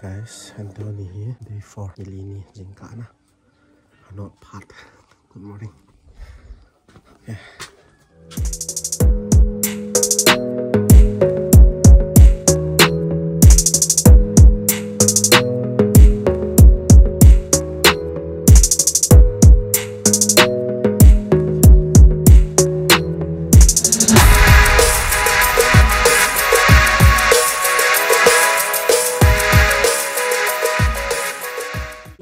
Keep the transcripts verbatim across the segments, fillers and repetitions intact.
Guys, Anthony hi day four, nili ni jingkah na. Hanot phat. Good morning. Okay.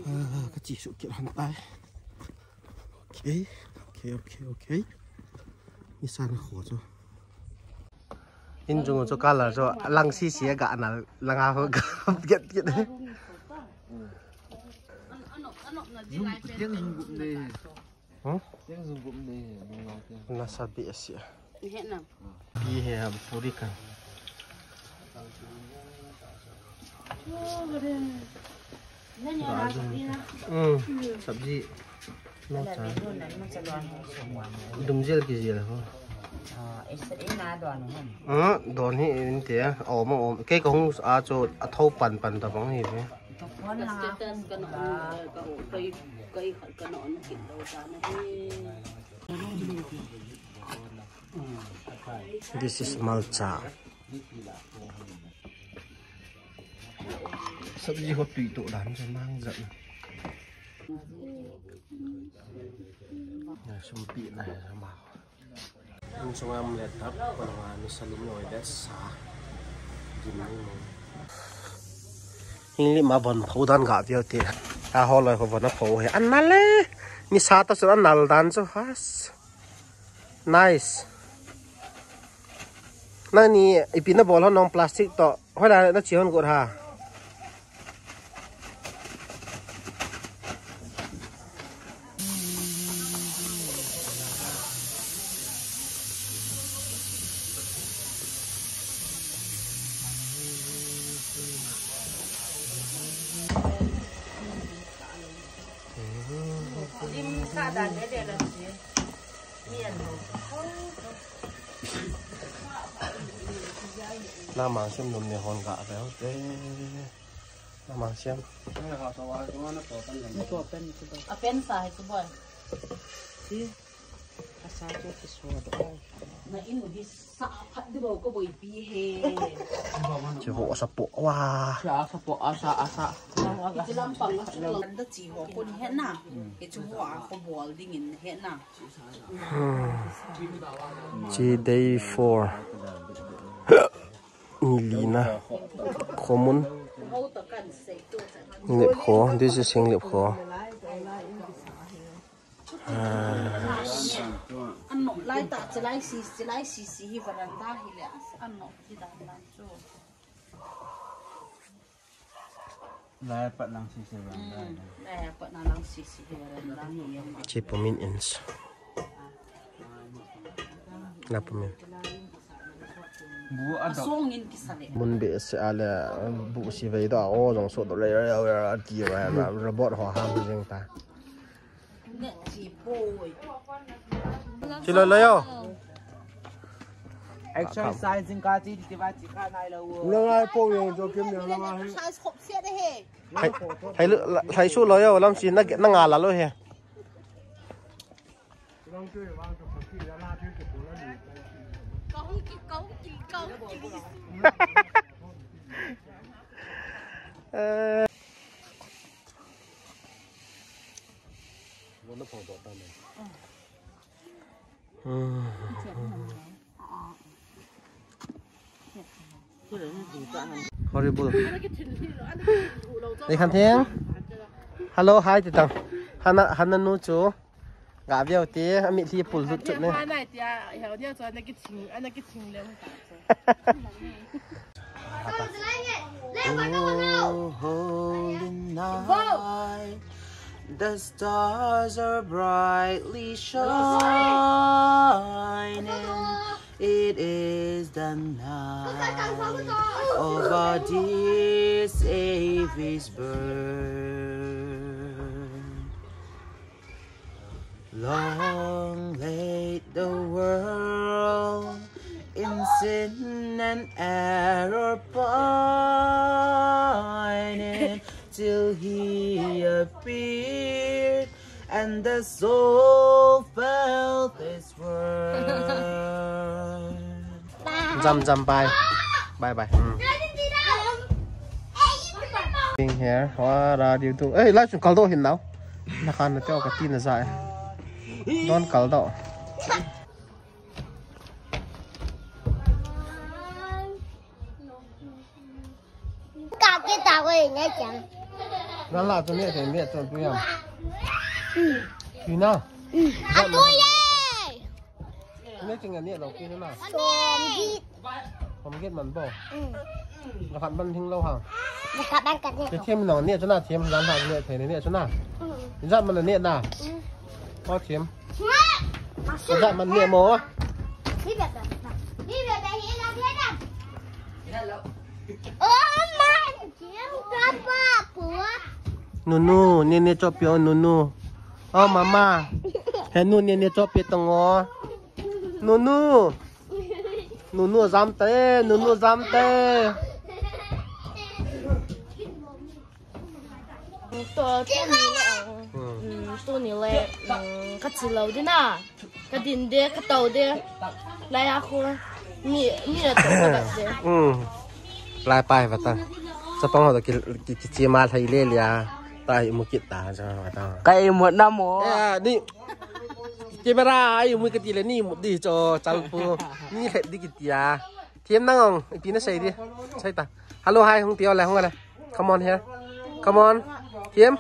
Ah, ka chi su kit han tai. Okay, okay, okay, okay. Ni san kho chu. In jung chu color chu lang sisi ga na lang a ho ga get get. Jung, jung gup ne. Hmm? Jung gup ne, nung la te. Na sabi asi. Ni he na. Ye he hum puri ka. Hmm, sabji. No cha. Dum jel ki jel ho. Hmm, don hi in te. Om, om. Kei ka hung a chu a tho pan pan ta bang hi ve. Status ka na on, ka, ka, ka, ka na on kin do ta na hi. This is malcha. Sabji ho tui to dan sa mang jat. Ya, sumpi na ya sama. Ang sungam letak, parang ano sa limo, eh, that's sa. Gini mo. Hingli ma bon pho dan ga vio te. A ho loi ko bon pho he. An nal le. Ni sa ta su an nal dan su has. Nice. Nang ni ipi na bol ho nong plastic to. Hoi la na chi hon got ha. Lim sa dan de de la si. Ni an lo. Na mang sim num ne hon ga ve te. Na mang sim. Ni to pen ki do. A pen sa hai tu boy. Si. Asa chu ki so do. Na in hi sa phat di bo ko boipi he. Chu ho sa po wa. Sa sa po asa asa. Ki lam pang a su lo. An da chi ho ko ni he na. Ki chu ho a ko bol ding in he na. Chi day four. Ni li na. Khomun. Lep kho. This is Henglep kho. Ah. An nom lai ta, chilai si, chilai si si hi veranda hi le, an nom hi dan dan chu. Lai pat lang si si veranda. Hmm. Lai pat na lang si si hi veranda hi. Chi pumin ins. Na pumin. Bu a dok. Asong in kisa le. Mun be se a le, bu si vei do a o jong so do le, le, le, ti va, va, robot ho ham jing ta. Chi lo lo yo. Exercising ka chi ti va chi ka nai lo. Lo ngai po yo jo kim yo lo ngai. Exercise khop se de he. Hai, hai lu, hai su lo yo, lam si na, na nga la lo he. Kau ki, kau ki, kau ki. Eh. Horrible. Nei Khan Theng. Hello, hi, ti tang. Hana, Hana nu chu. Ga veu te, a mit hi pul lut chut ne. Hana tia, heo nia chu, ana ki thing, ana ki thing le. Oh, holy night, the stars are brightly shining. It is the night of our dear Savior's birth. Long lay the world in sin and error pining. Till he appeared, and the soul felt his word. Jam, jam, bye. Bye, bye. Hmm. Being here, what are you doing? Hey, light kaldoh hin nao. Nakhan na teo kati na za. Don't kaldoh. Ka ke ta ko ne chang. Na la to ne te ne to tu ya. Ki na. A to ye. Ne ching ne lo ki na. Som git. Som git man bo. Na khat ban thing lo ha. Na khat ban kat ne. Te them nong ne chuna them jan ha ne the ne chuna. Jat man ne na. Ko them. Jat man ne mo. Nunu, nene chopi o nunu. O mama. He nu nene chopi tongo. Nunu. Nunu jam te, nunu jam te. To, to ni le, um, to ni le, um, ka chi lo di na. Ka din de, ka tau de. Lai a khu. Mi, mi a to ka bat de. Um. Lai pai va ta. Chapang ho to ki, ki, ki chi ma thai le lia. Ta i mu kit ta cha va ta. Ka i mu na mo. Ya, ni. Camera ai mu ka ti le ni mu di cho chau pu. Ni le di ki ti a. Thiam nang ong, ipi na sei di. Sei ta. Hello, hi, hung ti o le, hung le. Come on here. Come on. Thiam.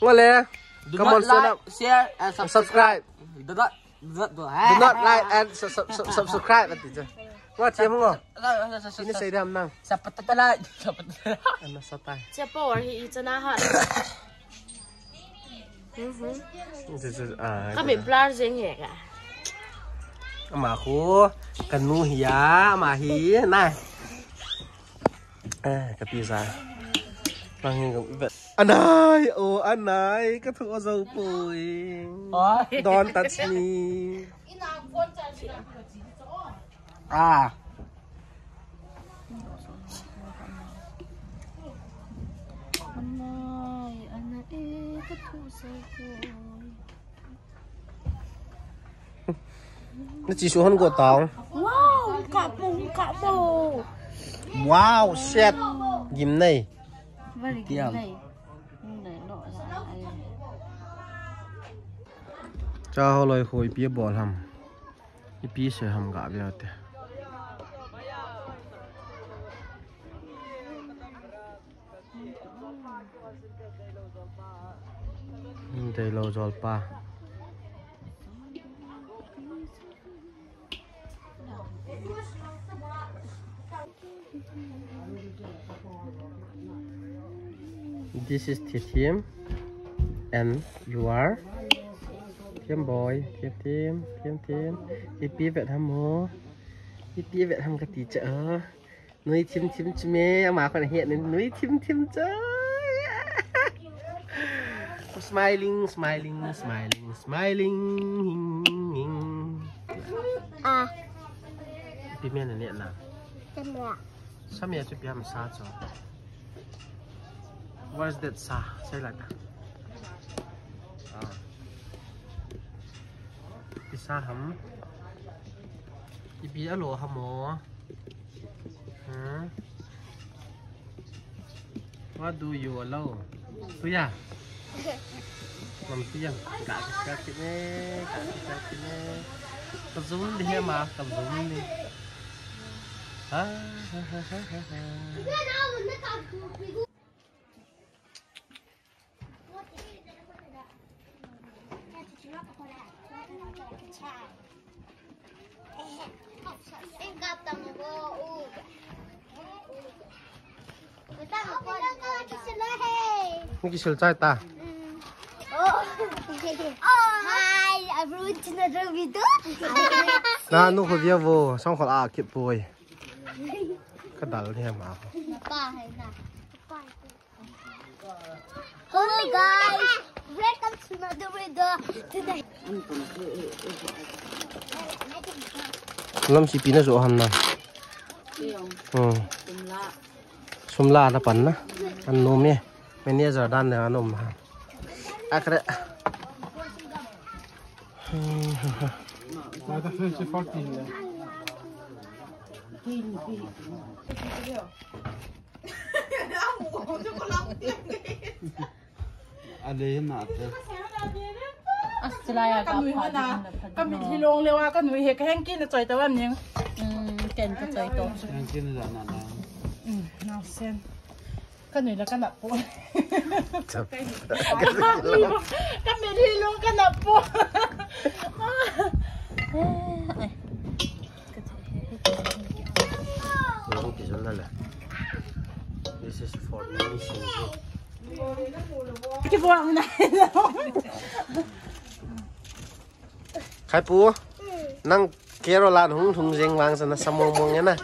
Hung le. Come on, stand up. Share and subscribe. Do not, do not, do, do not like and su-, su-, su-, subscribe ati cha. Wa thiam hung o. Ipi na sei di ham nang. Sapatala, sapatala. Ana satai. Cha power hi i chana ha. Mhm. This is, ah, ka mi blur jeng he ka. Ama khu, ka nu hi a, ama hi, nai. Eh, ka pizza. Bang hi ka vet. Anai, o, anai, ka thu zo pui. Oi. Don't touch me. Ah. Anai, anai, eh, ka thu zo pui. Na chi su hon go tao. Wow, ka pu, ka pu. Wow, shit. Gim nei. Very gim nei. Cha ho loi khu ipi bol ham. Ipi se ham ga ve te. Deilo jolpa. This is Thithim and you are Thim boy, Thim Thim, Thim Thim. Ipi vet ham ho. Ipi vet ham ka ti cha. Nui thim thim chu me, ama khon he nui thim thim chu. Smiling, smiling, smiling, smiling. Hing, hing. Ah. Ipi me na ne na. Samia. Samia chu ipi ham sa chu. What is that sa? Say like that. Ah. Ipi sa ham. Ipi alo ham o. Hmm? What do you allow? Tuya. Mam tuya. Ka ka kine, ka ka kine. Ka zoom di he ma, ka zoom di. Ha ha ha ha ha. Ni kisil chai ta. Hi, everyone, to another video. Na nu ko via vo, song ko a kit poi. Ka dal ni ma. Pa hai na. Hello guys, welcome to another video today. Lam si pina so ham na. Hmm. Sumla na pan na. An no me. Manager dan ne anum ha. Akre. Ale na te. Asilaya ka nui hana. Ka mit hilong lewa ka nui he ka hengki na choi ta wan ning. Ken ka choi to. Hengki na na na. Nau sen. Ka nui la ka na po. Ka mit hilong ka na po. This is for me. Kibuang na. Khaipu, nang Carol an hung hung jeng vang sana samong mong ya na.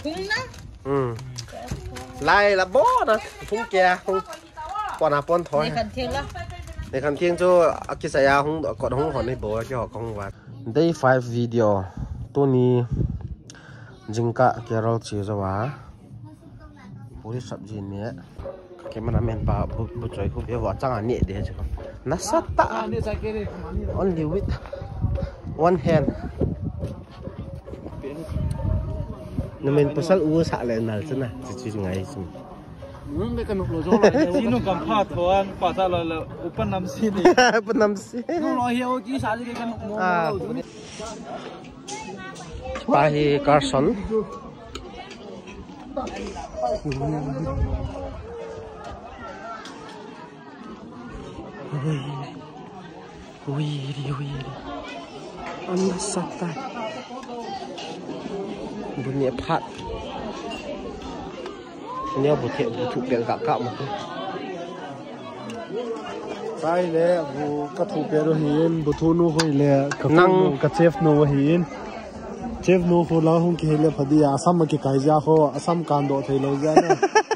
Hung na? Hmm. Lai la bo na, hung kia, hung. Pon a pon thoi. Nei khan thieng la. Nei khan thieng chu akisa ya hung, kot hung hon ni bo ki ho kong wan. Day five video. Tuni jingkah Carol chi jo wa. Puri sabji ne. Kemana men pa bu, bu choi khu be wa chang a ne de chu. Nasat ta. Only with one hand. Namen pasal u sa le nal chana. Chi chi ngai chu. Nung le ka nuk lo jo lo. Chi nung kam pha tho an pa ta lo lo upan nam si ni. Upan nam si. Nung lo hi o chi sa le ka nuk mo. Ah. Pa hi Carson. Ui, ui, ui. Ana sata. Bunyi phat. Nia bu the, bu thu pel ka ka mo. Kai le, bu ka thu pel ro hin, bu thu nu hoi le, ka nang nu, ka chef nu hoi hin. Chef nu khu la hung kihei le pha dia, Assam a kikai jia khu, Assam kan doh thei lou jia na.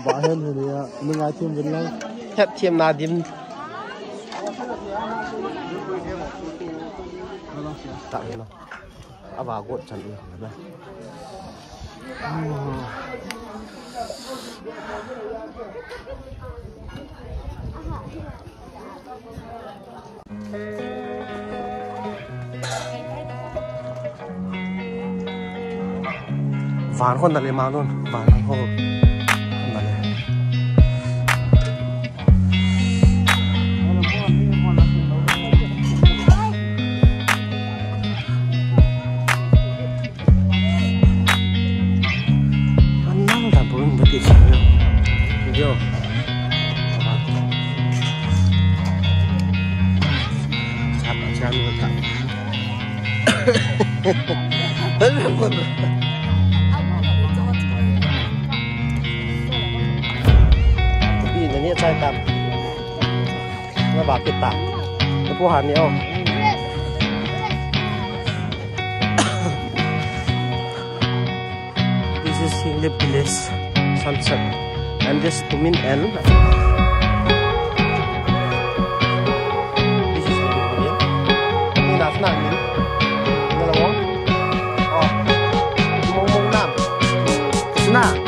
Ba hen hen ya, ni ngai thim vin lang. Hep thim na dim. Ta lo. Ava got chan u na. Van khon na le ma nun, van khon na le. Anang da bun bati sa yo. Yo. Sa sa ni ta. Tapi na ni chai tam. Na ba kita. Na po hani o. This is Singlip Village sunset. And this Kumin and this is Kumin. Ni na sna ni. Ni na mo. Oh. Mo mo nam. Sna.